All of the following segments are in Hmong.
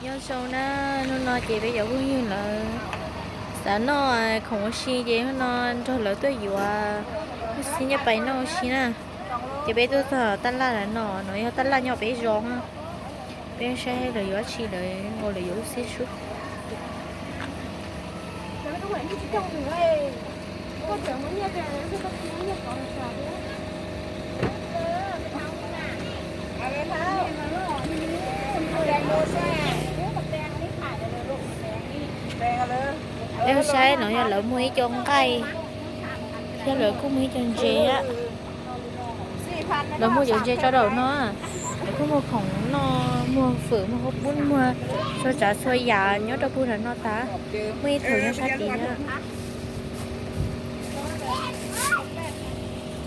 Nyob zoo na, hnub no ces peb cov phooj ywg lawv xav noj khoom ua si ces hnub no nrog lawv tuaj yuav lub xib nyab pais noj ua si na. Ces peb tuaj txog taj laj lawv no, no yog taj laj nyob peb zos na. Peb saib lawv yuav dab tsi, lawv nkaus lawv yuav lub xib sub. Peb saib no yog lawv muag ib co nqaij, thiab lawv kuj muag ib co ntses. Lawv muag cov ntses tso rau no, lawv kuj muag khoom noj, muag fawm, muag khaub poob, muag txhua tsav txhua yam nyob rau puag nram no tas. Muaj ib tug nyob sab tid na.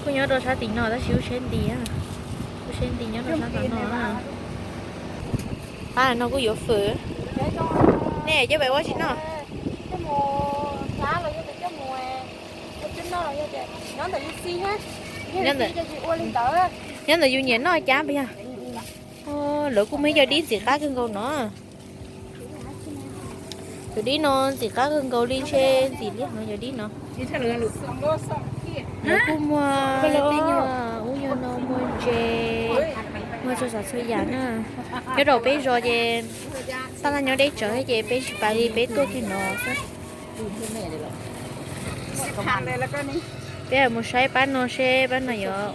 Kuj nyob rau sab tim no tab sis kuj saib nti, kuj saib nti nyob rau sab tom no. Pab no kuj yuav fawm. Nej coj pais ua tsi noj? Nyob ntawm yus nyiam noj cas puas yog? Lawv kuj muaj ib co dib ntxim qab kawg nkaus no. Cov dib no ntxim qab kawg nkaus li, ntshe ntxim li no cov dib no. Lawv kuj muag tej nyuag ub nyuag no, muag ntses, muag txhua tsav txhua yam na. Nyob rau peb zos ces taj laj nyob deb tsawv thiab ces peb tsis pais li, peb tuaj kiag no xwb. Peb mus saib pab no seb pab no yuav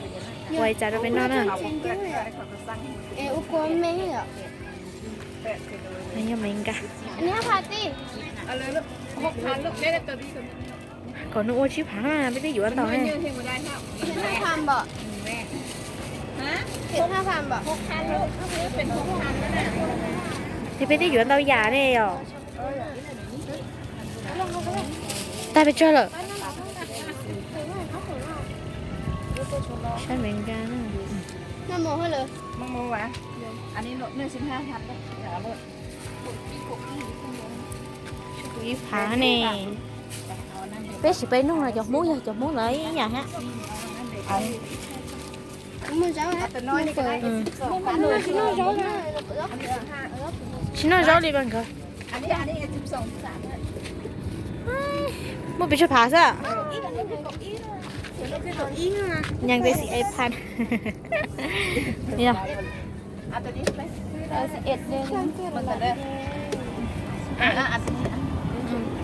ua li cas rau peb noj na. Yog me nka. Kom nws ua tsib phav na, peb twb yuav ntau ne. Ces peb twb yuav ntau yam ne yom. Tag pes tsawg lawm? Saib me nka. Ib phav ne. Peb sim peb nug no cov Hmoob, yog cov Hmoob ntawd ib yam thiab. Tsis noj zaub li mas nkawd. Muaj pes tsawg phav xwb? Nyees peb xim ib phav.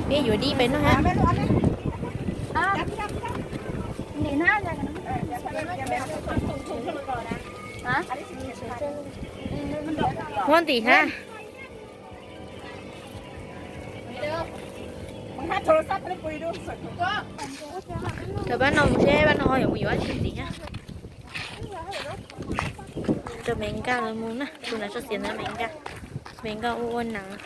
Peb yuav dib peb noj hab. Muab ntim hab. Rau pab no mus seb pab no ho yuav mus yuav dab tsi ntxiv na. Rau me nkaj lawv mus na, tus nav tso xiav ntawd me nkaj, me nkaj ua ua nas.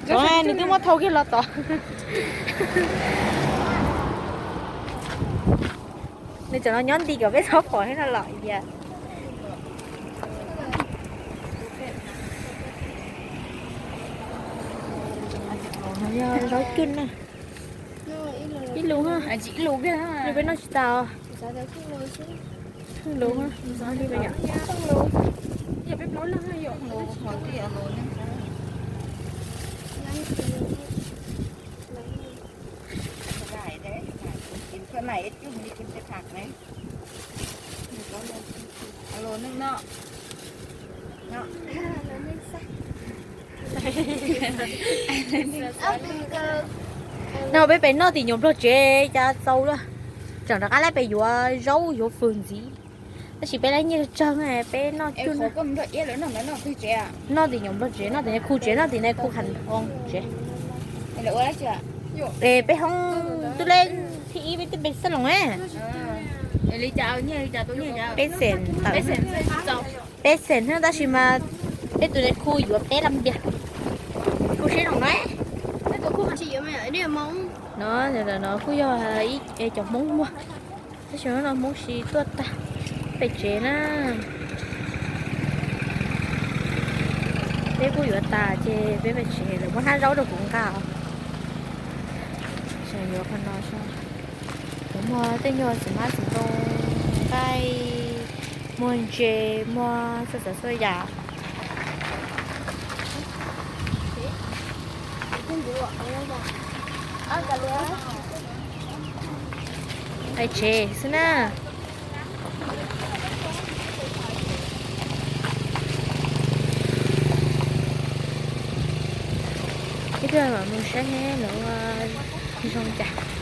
Nws twb muab thau kiag los tod. Nws tseem los nyob nti kom peb txhob pom thiab no los yog. Yog zaub cwj na. Ib lus, ib lus peb noj tsis tas. Kheej lus, no peb pem noj tim nyuam nplog tsev cas txaus lawm. Tseem rov qab lawm pem yuav zaub yuav fwm ntxiv. Tab sis peb lab nyiaj tsawg, peb noj cwj. Noj tim nyuam nplog tsev, noj tim khu tsev, noj tim khu khav o tsev. Es peb hoob twb leb thib ib, peb twb peb xab loos, peb xees tawm, peb xees na, tab sis mas peb tus ne khu yuav peb las npias, khu Saib zoo no, no kuj yog ib cov Hmoob muag. Tab sis no Hmoob tsis tuaj tag peb pem tsev na. Peb kuj yuav tas ces peb pem tsev lawv muab hnab zaub rau kuv nqa os. Tseem yuav qhov no, kuv muag tej nyuag xim hmab xim ntoo, nqaij, muag ntses, muag txhua tsav txhua yam. Pem tsev xwb na. Ib pliag mam mus saib lawv ua zoo cas.